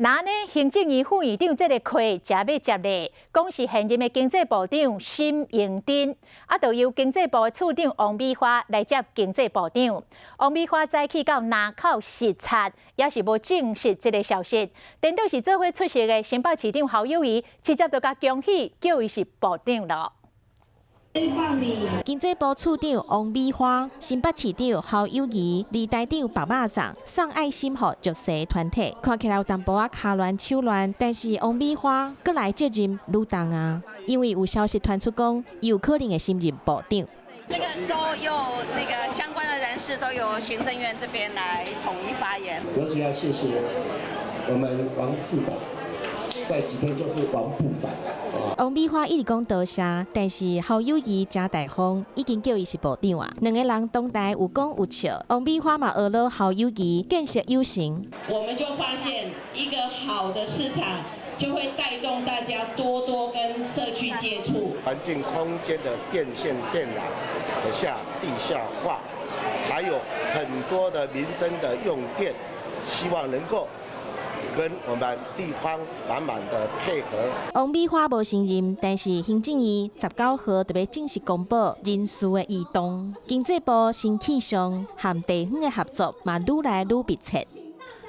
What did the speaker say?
那呢，行政院副院長這个課誠欲接咧，講是現任的經濟部長沈榮津，啊，就由經濟部的次長王美花來接經濟部長。王美花早起到林口視察，也是無證實這个消息。顛倒是做伙出席的新北市長侯友宜，直接就共恭喜，叫伊是部長囉。經濟部次長王美花、新北市長侯友宜、李台長白肉粽送愛心予弱勢團體，看起來有淡薄仔跤亂手亂，但是王美花閣來責任愈重啊，因為有消息傳出講，有可能會升任部長。那個都有那個相關的人士都由行政院這邊來統一發言。尤其要謝謝我們王次長，再幾天就是王部長。王美花一直講多謝，但是侯友宜誠大方，已經叫伊是部長啊。兩個人當台有講有笑，王美花嘛學了侯友宜建設有成。我們就發現一個好的市場，就會帶動大家多多跟社區接觸。環境空間的電線電纜的下地下化，還有很多的民生的用電，希望能夠跟我們地方滿滿的配合。王美花無承認，但是行政院19號就欲正式公布人事的移動。經濟部新氣象和地方的合作嘛愈來愈密切。